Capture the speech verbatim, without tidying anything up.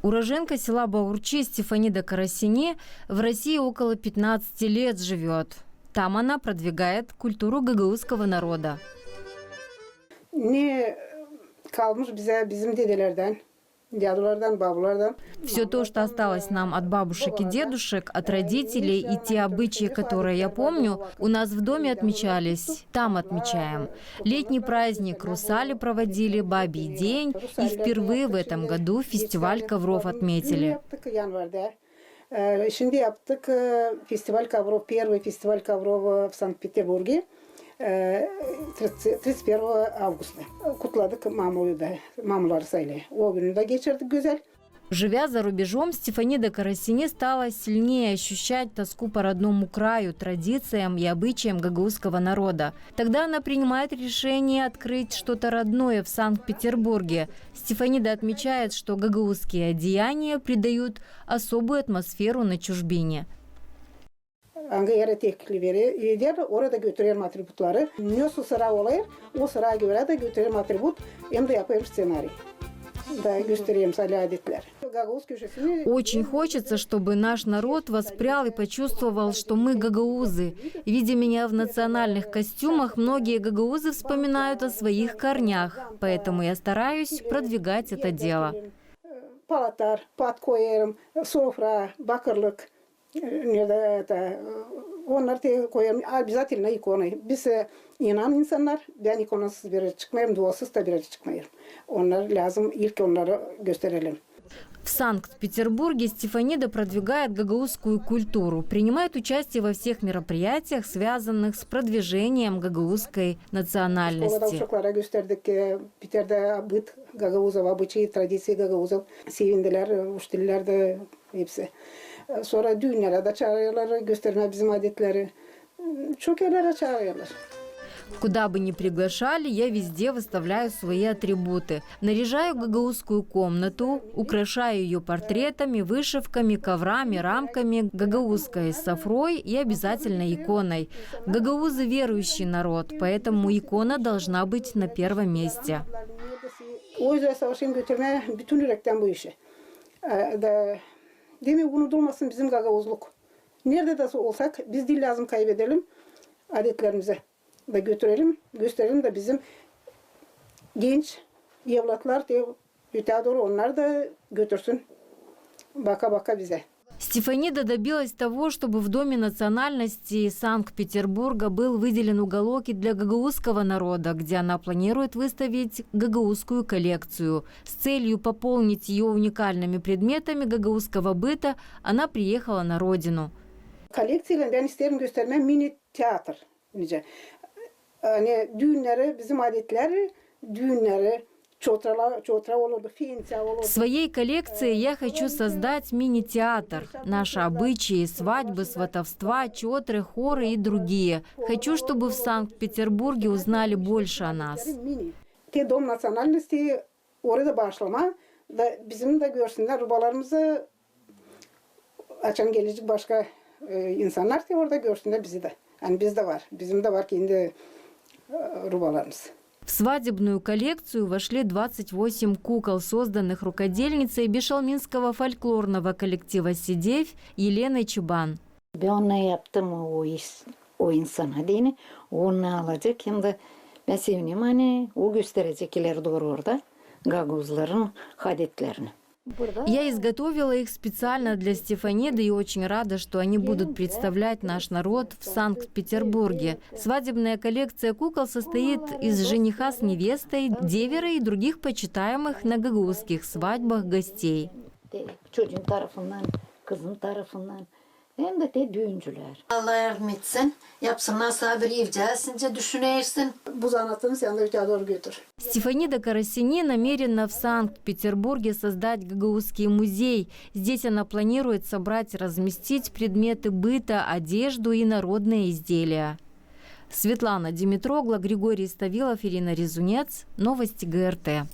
Уроженка села Баурчи Стефанида Карасини в России около пятнадцати лет живёт. Там она продвигает культуру гагаузского народа. Ne kalmış bizä bizim dedelerdän, dädulardan, babulardan. Все то, что осталось нам от бабушек и дедушек, от родителей, и те обычаи, которые я помню, у нас в доме отмечались, там отмечаем. Летний праздник Русали проводили, Бабий день, и впервые в этом году фестиваль ковров отметили. Yaptık yanvarda. Ee, şimdi yaptık, e, festival kovru, первый фестиваль ковров, e, в Санкт-Петербурге. Ee, тридцать, тридцать первого августа. Kutladık mamuyu da, mamuları sayılı. O günü de geçirdik güzel. Живя за рубежом, Стефанида Карасини стала сильнее ощущать тоску по родному краю, традициям и обычаям гагаузского народа. Тогда она принимает решение открыть что-то родное в Санкт-Петербурге. Стефанида отмечает, что гагаузские одеяния придают особую атмосферу на чужбине. Angı erä teklif eder, orada götürerim atributları. Nesoy sıra olêr, o sıraya görä dä götürerim atribut, hem dä yapêrım сценарий. Da göstererim sade adetleri. Gagauz köşesini. Очень хочется, чтобы наш народ воспрял и почувствовал, что мы гагаузы. Видя меня в национальных костюмах, многие гагаузы вспоминают о своих корнях, поэтому я стараюсь продвигать это дело. Palatar, pat koyêrım, sofra, bakırlık, e, ne dä, это, e, onnarı te koyêrım, обязательно ikona. Biz, e, inan insannar, bän ikonasız bir erä çıkmêêrım, duasız da bir erä çıkmêêrım. Onnar lääzım ilk onnarı gösterelim. В Санкт-Петербурге Стефанида продвигает гагаузскую культуру, принимает участие во всех мероприятиях, связанных с продвижением гагаузской национальности. Şkolada uşaklara gösterdik, e, bir terdä bıt gagauzov, обычаи, tradiţiya gagauzov. Sevindilär, e, uçtullar da hepsi. E, sora düünnere dä çaarêrlar göstermää bizim adetleri. Çok erlerä çaarêrlar. Куда бы ни приглашали, я везде выставляю свои атрибуты. Наряжаю гагаузскую комнату, украшаю её портретами, вышивками, коврами, рамками, гагаузской софрой и обязательно иконой. Гагаузы — верующий народ, поэтому икона должна быть на первом месте. O üzerä savaşêrım götürmää bütün ürektän bu işi. E, da, demek, unudulmasın bizim gagauzluk. Neredä dä olsak, biz diil lääzım kaybedelim adetlerimizi. Da götürelim, gösterelim dä bizim genç evlatlar te öteyä dooru, onnar da götürsün baka-baka bizä. Стефанида добилась того, чтобы в Доме национальностей Санкт-Петербурга был выделен уголок и для гагаузского народа, где она планирует выставить гагаузскую коллекцию. С целью пополнить её уникальными предметами гагаузского быта она приехала на родину. Kollekţiyaylan bän isteerim göstermää mini-teatr. Nicä, ani düünneri, bizim adetlär, düünneri, çotra, çotra olurdu, fenţä olurdu. В своей коллекции я хочу создать мини-театр. Наши обычаи, свадьбы, сватовства, чотры, хоры и другие. Хочу, чтобы в Санкт-Петербурге узнали больше о нас. Te Дом национальностей orada başlamaa da bizim dä görsünnär rubalarımızı, açan gelecek başka, e, insannar te orada görsünnär bizi dä. Ani biz dä var, bizim dä var kendi, e, rubalarımız. В свадебную коллекцию вошли двадцать восемь кукол, созданных рукодельницей бишалминского фольклорного коллектива «Сидевь» Еленой Чебан. Bän onu yaptım o is-, o insana deyni, onu alacek, hem dä bän sevinerim, ani o gösterecek ileri dooru orada gagauzların adetlerini. Я изготовила их специально для Стефаниды и очень рада, что они будут представлять наш народ в Санкт-Петербурге. Свадебная коллекция кукол состоит из жениха с невестой, девера и других почитаемых на гагаузских свадьбах гостей. Te çocuun tarafından, kızın tarafından, hem dä te düüncülär. Allah yardım etsin. Yapsınnar sade bir evcääz, nicä düşünersin. Bu zanaatını sän dä öteyä dooru götür. Стефанида Карасини намерена в Санкт-Петербурге создать гагаузский музей. Здесь она планирует собрать и разместить предметы быта, одежду и народные изделия. Светлана Димитрогла, Григорий Ставилов, Ирина Резунец. Новости ГРТ.